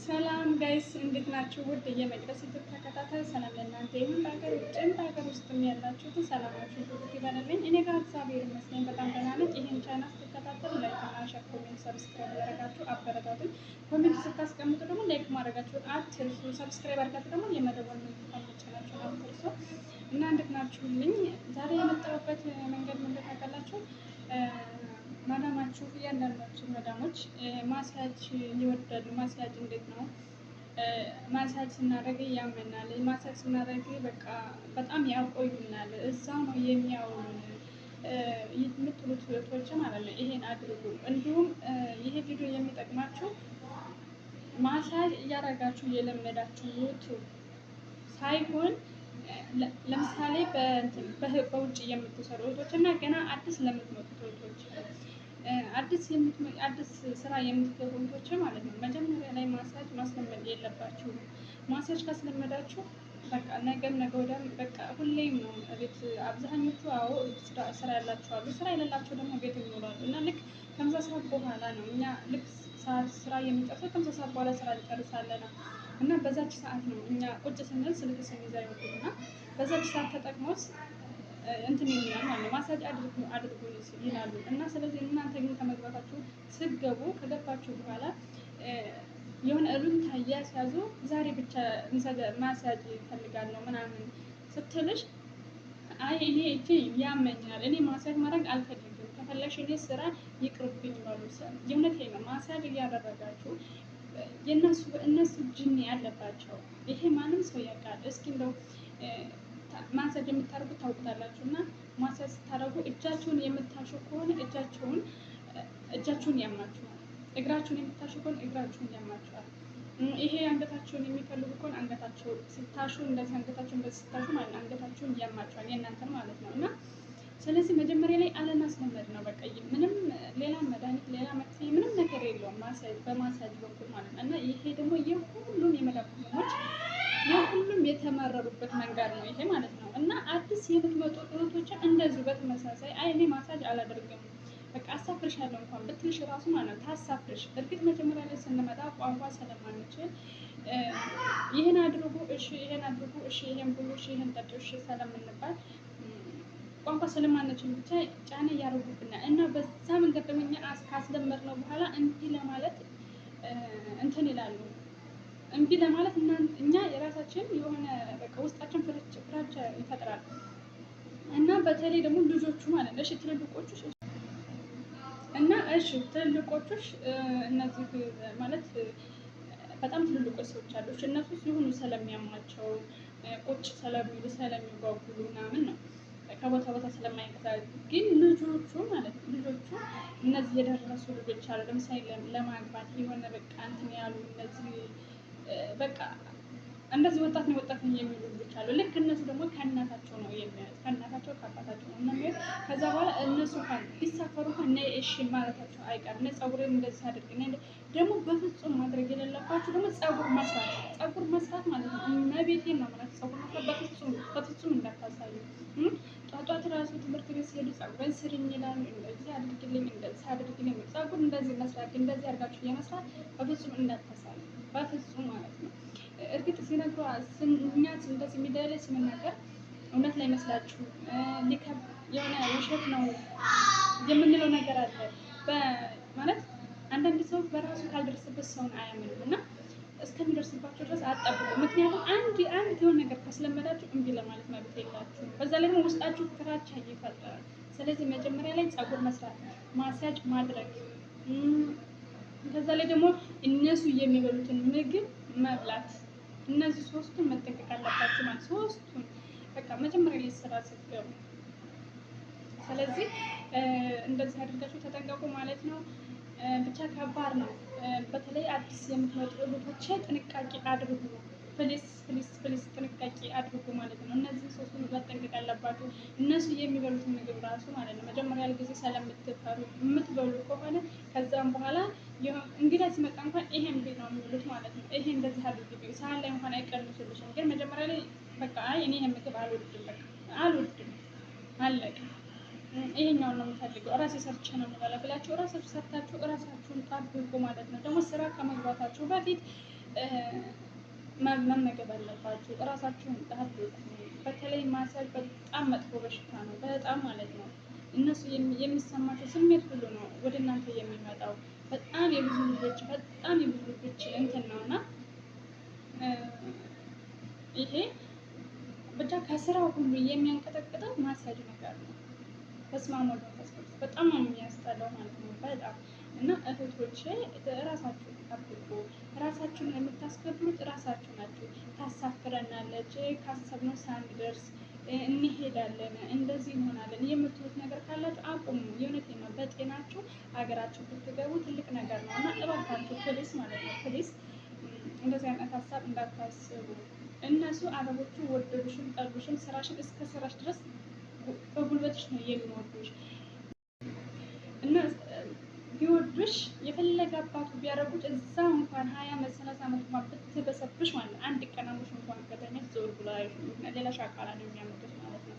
ሰላም guys፣ እንዴት ናችሁ? ውድ የመቅደስ ዩቲዩብ ተከታታይ፣ ሰላም ለእናንተ ይሁን። በሀገር ውጭም በሀገር ውስጥም ያላችሁትን ሰላማችሁ ብዝት ይበልልኝ። እኔ ጋር እግዚአብሔር ይመስገን በጣም ደህና ነኝ። ይህን ቻናል ስትከታተሉ like እና share፣ comment፣ subscribe ያደረጋችሁ አበረታቱኝ። Comment ስታስቀምጡ ደግሞ like ማድረጋችሁን አትርሱ። Subscribe አድርጋችሁ ደግሞ የመደወል ምልክቱን መጫናችሁን አትርሱ። እና እንዴት ናችሁልኝ? ዛሬ የመጣሁበት መንገድ ምንድን ታውቃላችሁ? ማዳማችሁ፣ እያንዳንዳችሁ መዳሞች ማሳጅ ይወዳሉ። ማሳጅ እንዴት ነው? ማሳጅ ስናደርግ ያመናል። ማሳጅ ስናደርግ በቃ በጣም ያቆዩናል። እዛው ነው የሚያውሉን የምትሉት እህቶች ማለት ነው። ይሄን አድርጉ። እንዲሁም ይሄ ቪዲዮ የሚጠቅማችሁ ማሳጅ እያደረጋችሁ የለመዳችሁት ሳይሆን ለምሳሌ በውጭ የምትሰሩ እህቶች እና ገና አዲስ ለምትመጡት እህቶች፣ አዲስ ስራ የምትገቡ እህቶች ማለት ነው። መጀመሪያ ላይ ማሳጅ ማስለመድ የለባችሁም። ማሳጅ ካስለመዳችሁ በቃ ነገም ነገ ወዲያም በቃ ሁሌም ነው ቤት። አብዛኞቹ አዎ ስራ ያላቸው አሉ፣ ስራ የሌላቸው ደግሞ ቤት ይኖራሉ። እና ልክ ከምሳ ሰዓት በኋላ ነው እኛ ልክ ስራ የምንጨርሰው፣ ከምሳ ሰዓት በኋላ ስራ እንጨርሳለን። እና በዛች ሰዓት ነው እኛ ቁጭ ስንል ስልክ ስንይዝ አይወዱም፣ እና በዛች ሰዓት ተጠቅሞት እንትን ይሉናል ማለት ነው። ማሳጅ አድርጉ አድርጉ ይላሉ። እና ስለዚህ እናንተ ግን ከመግባታችሁ ስትገቡ፣ ከገባችሁ በኋላ የሆነ እሉንታ እያስያዙ ዛሬ ብቻ ማሳጅ እፈልጋለሁ ምናምን ስትልሽ፣ አይ እኔ እጄ ያመኛል፣ እኔ ማሳጅ ማድረግ አልፈልግም፣ ከፈለግሽ እኔ ስራ ይቅርብኝ በሉ። የእውነቴን ነው። ማሳጅ እያደረጋችሁ የእነሱ እነሱ ጅኒ ያለባቸው ይሄ ማንም ሰው ያውቃል። እስኪ እንደው ማሳጅ የምታደርጉት ታውቁታላችሁ። እና ማሳጅ ስታደርጉ እጃችሁን የምታሹ ከሆነ እጃችሁን ያማችኋል። እግራችሁን የምታሹ ከሆነ እግራችሁን ያማችኋል። ይሄ አንገታችሁን የሚፈልጉ ከሆነ አንገታችሁ ስታሹ፣ እንደዚህ አንገታችሁን እንደዚህ ስታሹ ማለት ነው፣ አንገታችሁን ያማችኋል የእናንተን ማለት ነው። እና ስለዚህ መጀመሪያ ላይ አለማስለመድ ነው። በቃ ምንም ሌላ መድኃኒት፣ ሌላ መፍትሄ ምንም ነገር የለውም በማሳጅ በኩል ማለት ነው። እና ይሄ ደግሞ የሁሉም የመዳም ቅመሞች የሁሉም የተመረሩበት መንገድ ነው ይሄ ማለት ነው። እና አዲስ የምትመጡ እህቶች እንደዚሁ በተመሳሳይ አይ እኔ ማሳጅ አላደርግም፣ በቃ አሳፍርሻለሁ እንኳን ብትልሽ ራሱ ማለት ነው ታሳፍርሽ። እርግጥ መጀመሪያ ላይ ስንመጣ ቋንቋ ስለማንችል ይህን አድርጉ እሺ፣ ይህን አድርጉ እሺ፣ ይህን ብሉ እሺ፣ ይህን ጠጡ እሺ ስለምንባል፣ ቋንቋ ስለማንችል ብቻ ጫና እያደረጉብናል። እና በዛ መንገድ ደግሞ እኛ ካስለመድነው በኋላ እምቢ ለማለት እንትን ይላሉ። እምቢ ለማለት እኛ የራሳችን የሆነ በቃ ውስጣችን ፍራቻ ይፈጥራል። እና በተለይ ደግሞ ልጆቹ ማለት ነው። እሺ ትልልቆቹ እና እሺ ትልልቆቹ እነዚህ ማለት በጣም ትልልቆች ሰዎች አሉ። እነሱ ሲሆኑ ስለሚያማቸው፣ ቁጭ ስለሚሉ፣ ስለሚጓጉሉ ምናምን ነው፣ ከቦታ ቦታ ስለማይንቀሳቀስ። ግን ልጆቹ ማለት ነው፣ ልጆቹ እነዚህ የደረሱ ልጆች አሉ። ለምሳሌ ለማግባት የሆነ በቃ እንትን ያሉ፣ እነዚህ በቃ እንደዚህ ወጣት ነው ወጣት ነው የሚሉ ልጆች አሉ። ልክ እነሱ ደግሞ ከእናታቸው ነው የሚያዩት፣ ከእናታቸው ከአባታቸው ነው የሚያዩት። ከዛ በኋላ እነሱ እንኳን ቢሳፈሩ እንኳን ነይ እሺ ማለታቸው አይቀርም። ነይ ፀጉሬን እንደዚህ አድርግ። ደግሞ በፍጹም ማድረግ የሌለባችሁ ደግሞ ፀጉር መስራት፣ ፀጉር መስራት ማለት ነው። እመቤቴን ነው ማለት፣ ፀጉር መስራት በፍጹም በፍጹም እንዳታሳዩ። ጧጧት ራሱ ትምህርት ቤት ሲሄዱ ፀጉሬን ስሪኝ ይላሉ። እንደዚህ አድርግልኝ፣ እንደዚህ አድርግልኝ። ፀጉር እንደዚህ መስራት፣ እንደዚህ አድርጋችሁ የመስራት በፍጹም እንዳታሳዩ፣ በፍጹም ማለት ነው። እርግጥ ሲነግሩ እኛ እንደዚህ ሚዲያ ላይ ስንናገር እውነት ላይ መስላችሁ የሆነ ውሸት ነው የምንለው ነገር አለ። ማለት አንዳንድ ሰው በራሱ ካልደረሰበት ሰውን አያምንም፣ እና እስከሚደርስባቸው ድረስ አትጠብቁ። ምክንያቱም አንድ አንድ የሆነ ነገር ካስለመዳችሁ እምቢ ለማለት መብት የላችሁም። በዛ ላይ ደግሞ ውስጣችሁ ፍራቻ ይፈጥራል። ስለዚህ መጀመሪያ ላይ ፀጉር መስራት፣ ማሳጅ ማድረግ፣ ከዛ ላይ ደግሞ እነሱ የሚበሉትን ምግብ መብላት፣ እነዚህ ሶስቱን መጠንቀቅ አለባችሁ ማለት፣ ሶስቱን በቃ መጀመሪያ ላይ ስራ ስትገቡ። ስለዚህ እንደዚህ አድርጋችሁ ተጠንቀቁ ማለት ነው። ብቻ ከባድ ነው። በተለይ አዲስ የምትመጡ እህቶቼ ጥንቃቄ አድርጉ። Please please please ጥንቃቄ አድርጉ ማለት ነው። እነዚህ ሶስቱን መጠንቀቅ አለባችሁ። እነሱ የሚበሉትን ምግብ ራሱ ማለት ነው፣ መጀመሪያ ጊዜ ስለምትፈሩ የምትበሉ ከሆነ ከዛም በኋላ እንግዳ ሲመጣ እንኳን ይሄን ቤት ነው የሚሉት ማለት ነው። ይሄ እንደዚህ አድርጊ ሳህን ላይ እንኳን አይቀንሱልሽም። ግን መጀመሪያ ላይ በቃ አይ እኔ ይሄን ምግብ አልወድም፣ በቃ አልወድም፣ አለቀ፣ ይሄኛውን ነው የምፈልገው፣ እራሴ ሰርቼ ነው የምበላ ብላችሁ እራሳችሁ ሰርታችሁ እራሳችሁን ጠብቁ ማለት ነው። ደግሞ ስራ ከመግባታችሁ በፊት መመገብ አለባችሁ። እራሳችሁን ጠብቁ። በተለይ ማሳጅ በጣም መጥፎ በሽታ ነው፣ በጣም ማለት ነው። እነሱ የሚሰማቸው ስሜት ሁሉ ነው ወደ እናንተ የሚመጣው። በጣም የብዙ ልጆች በጣም የብዙ ልጆች እንትን ነው እና ይሄ ብቻ ከስራው ሁሉ የሚያንቀጠቅጠው ማሳጅ ነገር ነው። በስመ አብ ወወልድ ወመንፈስ ቅዱስ በጣም ነው የሚያስጠላው ማለት ነው። በጣም እና እህቶቼ እራሳችሁን ጠብቁ። ራሳችሁን የምታስከብሩት ራሳችሁ ናችሁ። ታሳፍረናለች፣ ካሰብነው ሳንደርስ እንሄዳለን፣ እንደዚህ እንሆናለን የምትሉት ነገር ካላችሁ አቁሙ። የእውነቴን ነው። በጤናችሁ ሀገራችሁ ብትገቡ ትልቅ ነገር ነው እና እባካችሁ please ማለት ነው please እንደዚህ አይነት ሀሳብ እንዳታስቡ። እነሱ አረቦቹ ወደዱሽም ጠሉሽም ስራሽን እስከ ስራሽ ድረስ በጉልበትሽ ነው የሚወዱሽ እና ቢወዱሽ የፈለገ አባቱ ቢያደርጉት እዛ እንኳን 20 ዓመት 30 ዓመት እንኳን ብትበሰብሽ ማለት ነው አንድ ቀን አምሮሽ እንኳን ከተኛሽ ዞር ብሎ ሌላ ሻቃላ ነው የሚያመጡት ማለት ነው።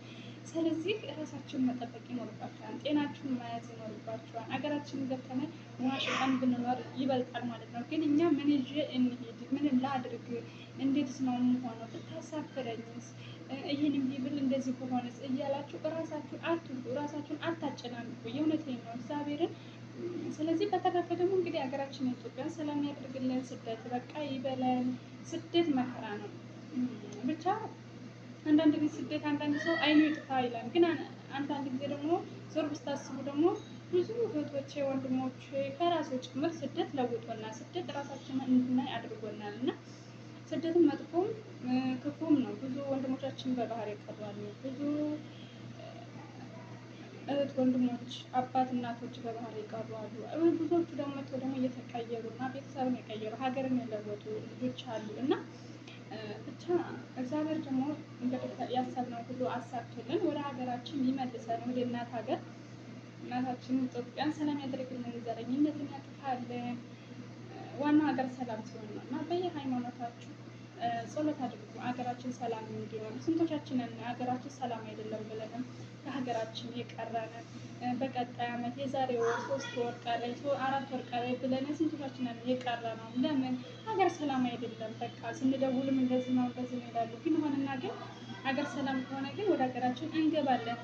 ስለዚህ ራሳችሁን መጠበቅ ይኖርባችኋል። ጤናችሁን መያዝ ይኖርባችኋል። አገራችንን ገብተን ውሃ ሽጠን ብንኖር ይበልጣል ማለት ነው። ግን እኛ ምን ይዤ እንሂድ? ምን ላድርግ? እንዴትስ ነው የምሆነው? ብታሳፍረኝስ? ይህን እምቢ ብል እንደዚህ በሆነስ? እያላችሁ እራሳችሁን አትጉዱ፣ እራሳችሁን አታጨናንቁ። የእውነቴን ነው እግዚአብሔርን። ስለዚህ በተረፈ ደግሞ እንግዲህ ሀገራችን ኢትዮጵያን ሰላም ያድርግልን። ስደት በቃ ይበለን። ስደት መከራ ነው ብቻ አንዳንድ ጊዜ ስደት አንዳንድ ሰው አይኑ ይጥፋ ይላል። ግን አንዳንድ ጊዜ ደግሞ ዞር ብስታስቡ ደግሞ ብዙ እህቶቼ ወንድሞቼ ከራሴ ጭምር ስደት ለውጦናል። ስደት ራሳችንን እንድናይ አድርጎናል እና ስደትም መጥፎም ክፉም ነው። ብዙ ወንድሞቻችን በባህር ይቀራሉ። ብዙ እህት ወንድሞች፣ አባት እናቶች በባህር ይቀሩ አሉ። ብዙዎቹ ደግሞ መጥተው ደግሞ እየተቀየሩ እና ቤተሰብን የቀየሩ ሀገርን የለወጡ ልጆች አሉ እና ብቻ እግዚአብሔር ደግሞ እንግዲህ ያሰብነው ሁሉ አሳክቶልን ወደ ሀገራችን ይመልሰን፣ ወደ እናት ሀገር እናታችን ኢትዮጵያን ሰላም ያደርግልን፣ ዘረኝነትን ያጥፋልን። ዋናው ሀገር ሰላም ሲሆን ነው እና በየሃይማኖታችሁ ጸሎት አድርጉ፣ ሀገራችን ሰላም እንዲሆን። ስንቶቻችንን ሀገራችን ሰላም አይደለም ብለንም ከሀገራችን የቀረን በቀጣይ ዓመት የዛሬ ወር 3 ወር ቀረኝ 4 ወር ቀረኝ ብለን ስንቶቻችንን የቀረ ነው። ለምን ሀገር ሰላም አይደለም። በቃ ስንደውልም እንደዚህ ነው እንደዚህ ነው ይላሉ። ግን ሆነና ግን ሀገር ሰላም ከሆነ ግን ወደ ሀገራችን እንገባለን።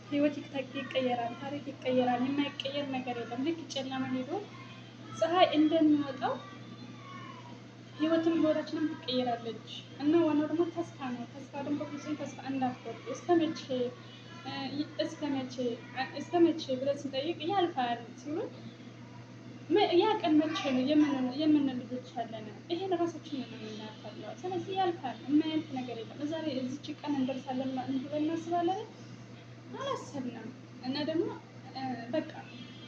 ህይወት ይቀየራል፣ ታሪክ ይቀየራል። የማይቀየር ነገር የለም። ልክ ጨለማ ሄዶ ፀሐይ እንደሚወጣው ህይወትም ህይወታችንም ትቀየራለች እና ዋናው ደግሞ ተስፋ ነው። ተስፋ ደግሞ በፍጹም ተስፋ እንዳትቆርጡ። እስከ መቼ እስከ መቼ እስከ መቼ ብለን ስንጠይቅ ያልፋል ሲሉ ያ ቀን መቼ ነው የምንል ልጆች አለን። ይሄን ራሳችንን ነው የምናታለው። ስለዚህ ያልፋል፣ የማያልፍ ነገር የለም። ዛሬ እዚች ቀን እንደርሳለን ብለን እናስባለን አላሰብንም። እና ደግሞ በቃ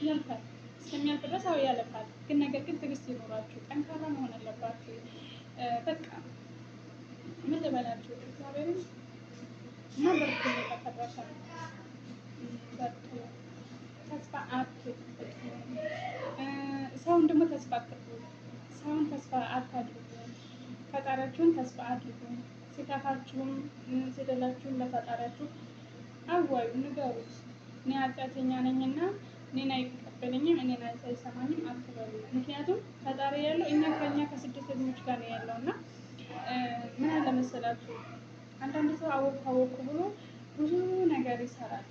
ያልፋል። እስከሚያልፍ ድረስ አዎ ያልፋል። ግን ነገር ግን ትዕግስት ይኖራችሁ፣ ጠንካራ መሆን አለባችሁ። በቃ ምን ልበላችሁ እግዚአብሔርን እና በርቱ፣ በተረፈ በርቱ፣ ተስፋ አትቁረጡ። ሰውን ደግሞ ተስፋ አትቁረጡ። ሰውን ተስፋ አታድርጉ። ፈጣሪያችሁን ተስፋ አድርጉ። ሲከፋችሁም ሲደላችሁም ለፈጣሪያችሁ አዋዩ፣ ንገሩት። እኔ ኃጢአተኛ ነኝና እኔን አይቀበለኝም እኔን አይሰማኝም አትበሉ። ምክንያቱም ፈጣሪ ያለው እኛ ከኛ ከስደተኞች ጋር ነው ያለው እና ምን አለ መሰላችሁ አንዳንድ ሰው አወቅኩ አወቅኩ ብሎ ብዙ ነገር ይሰራል።